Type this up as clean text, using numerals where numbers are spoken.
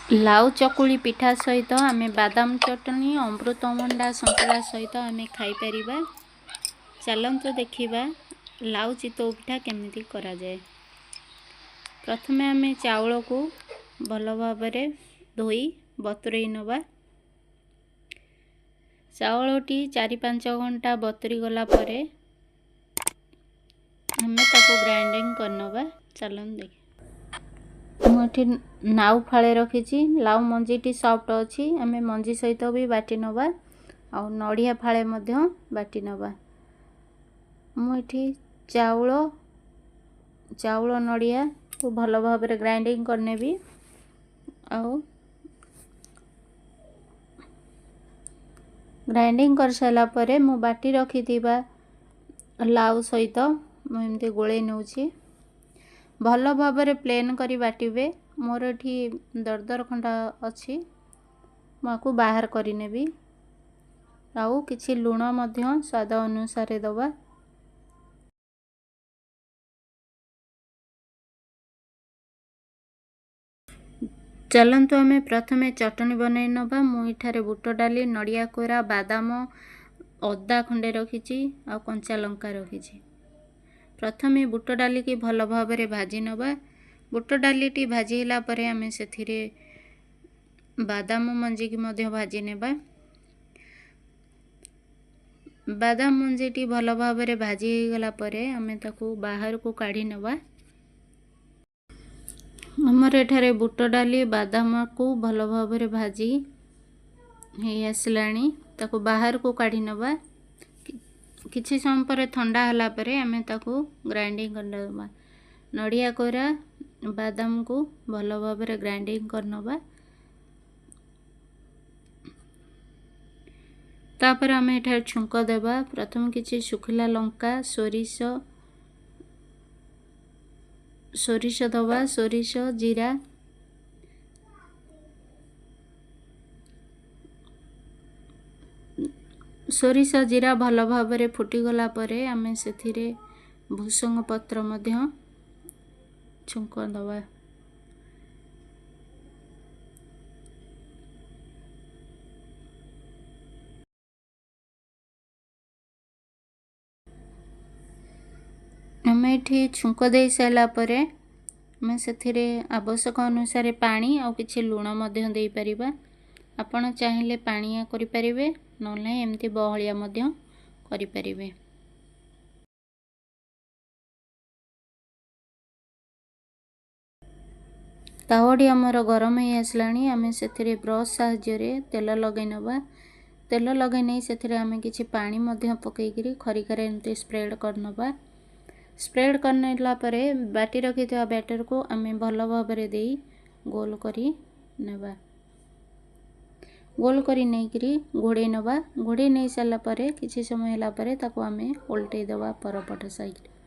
ଲାଉ ଚକୁଳି ପିଠା ସହିତ ଆମେ ବାଦାମ ଚଟଣି, ଅମୃତଭଣ୍ଡା ସନ୍ତୁଳା ସହିତ ଆମେ ଖାଇପାରିବା। ଚାଲନ୍ତୁ ଦେଖିବା ଲାଉ ଚିତଉ ପିଠା କେମିତି କରାଯାଏ। ପ୍ରଥମେ ଆମେ ଚାଉଳକୁ ଭଲ ଭାବରେ ଧୋଇ ବତୁରେଇ ନେବା। ଚାଉଳଟି 4-5 ଘଣ୍ଟା ବତୁରି ଗଲା ପରେ ଆମେ ତାକୁ ଗ୍ରାଇଣ୍ଡିଙ୍ଗ କରିନେବା। ଚାଲନ୍ତୁ ଦେଖି ମୁଁ ଏଠି ନାଉ ଫାଳେ ରଖିଛି। ଲାଉ ମଞ୍ଜିଟି ସଫ୍ଟ ଅଛି, ଆମେ ମଞ୍ଜି ସହିତ ବି ବାଟି ନେବା ଆଉ ନଡ଼ିଆ ଫାଳେ ମଧ୍ୟ ବାଟି ନେବା। ମୁଁ ଏଠି ଚାଉଳ ନଡ଼ିଆକୁ ଭଲ ଭାବରେ ଗ୍ରାଇଣ୍ଡିଙ୍ଗ କରିନେବି। ଆଉ ଗ୍ରାଇଣ୍ଡିଙ୍ଗ କରିସାରିଲା ପରେ ମୁଁ ବାଟି ରଖିଥିବା ଲାଉ ସହିତ ମୁଁ ଏମିତି ଗୋଳେଇ ନେଉଛି। ଭଲ ଭାବରେ ପ୍ଲେନ୍ କରି ବାଟିବେ। ମୋର ଏଠି ଦରଦର ଖଣ୍ଡ ଅଛି, ମୁଁ ଆକୁ ବାହାର କରିନେବି। ଆଉ କିଛି ଲୁଣ ମଧ୍ୟ ସ୍ୱାଦ ଅନୁସାରେ ଦେବା। ଚାଲନ୍ତୁ ଆମେ ପ୍ରଥମେ ଚଟଣି ବନେଇ ନେବା। ମୁଁ ଏଠାରେ ବୁଟ ଡାଲି, ନଡ଼ିଆ କୋରା, ବାଦାମ, ଅଦା ଖଣ୍ଡେ ରଖିଛି ଆଉ କଞ୍ଚା ଲଙ୍କା ରଖିଛି। ପ୍ରଥମେ ବୁଟ ଡାଲିକି ଭଲ ଭାବରେ ଭାଜି ନେବା। ବୁଟ ଡାଲିଟି ଭାଜି ହେଲା ପରେ ଆମେ ସେଥିରେ ବାଦାମ ମଞ୍ଜିକି ମଧ୍ୟ ଭାଜି ନେବା। ବାଦାମ ମଞ୍ଜିଟି ଭଲ ଭାବରେ ଭାଜି ହେଇଗଲା ପରେ ଆମେ ତାକୁ ବାହାରକୁ କାଢ଼ି ନେବା। ଆମର ଏଠାରେ ବୁଟ ଡାଲି ବାଦାମକୁ ଭଲ ଭାବରେ ଭାଜି ହେଇ ଆସିଲାଣି, ତାକୁ ବାହାରକୁ କାଢ଼ି ନେବା। କିଛି ସମୟ ପରେ ଥଣ୍ଡା ହେଲା ପରେ ଆମେ ତାକୁ ଗ୍ରାଇଣ୍ଡିଙ୍ଗ କରିନେବା। ନଡ଼ିଆ କୋରା ବାଦାମକୁ ଭଲ ଭାବରେ ଗ୍ରାଇଣ୍ଡିଙ୍ଗ କରିନେବା। ତାପରେ ଆମେ ଏଠାରେ ଛୁଙ୍କ ଦେବା। ପ୍ରଥମେ କିଛି ଶୁଖିଲା ଲଙ୍କା, ସୋରିଷ ଦେବା, ସୋରିଷ ଜିରା, ସୋରିଷ ଜିରା ଭଲ ଭାବରେ ଫୁଟିଗଲା ପରେ ଆମେ ସେଥିରେ ଭୃସଙ୍ଗ ପତ୍ର ମଧ୍ୟ ଛୁଙ୍କ ଦେବା। ଆମେ ଏଠି ଛୁଙ୍କ ଦେଇ ସାରିଲା ପରେ ଆମେ ସେଥିରେ ଆବଶ୍ୟକ ଅନୁସାରେ ପାଣି ଆଉ କିଛି ଲୁଣ ମଧ୍ୟ ଦେଇପାରିବା। ଆପଣ ଚାହିଁଲେ ପାଣିଆ କରିପାରିବେ, ନହେଲେ ନାହିଁ ଏମିତି ବହଳିଆ ମଧ୍ୟ କରିପାରିବେ। ତାୱାଟି ଆମର ଗରମ ହେଇ ଆସିଲାଣି। ଆମେ ସେଥିରେ ବ୍ରସ୍ ସାହାଯ୍ୟରେ ତେଲ ଲଗାଇ ନେବା। ତେଲ ଲଗାଇ ନେଇ ସେଥିରେ ଆମେ କିଛି ପାଣି ମଧ୍ୟ ପକାଇକିରି ଖରିକାରେ ଏମିତି ସ୍ପ୍ରେଡ଼୍ କରିନେବା। ସ୍ପ୍ରେଡ଼୍ କରିନେଲା ପରେ ବାଟି ରଖିଥିବା ବ୍ୟାଟରକୁ ଆମେ ଭଲ ଭାବରେ ଦେଇ ଗୋଲ କରି ନେବା। ଗୋଲ କରି ନେଇକିରି ଘୋଡ଼େଇ ନେବା। ଘୋଡ଼େଇ ନେଇ ସାରିଲା ପରେ କିଛି ସମୟ ହେଲା ପରେ ତାକୁ ଆମେ ଓଲଟେଇ ଦେବା ପରପଟ ସାଇଡ଼୍।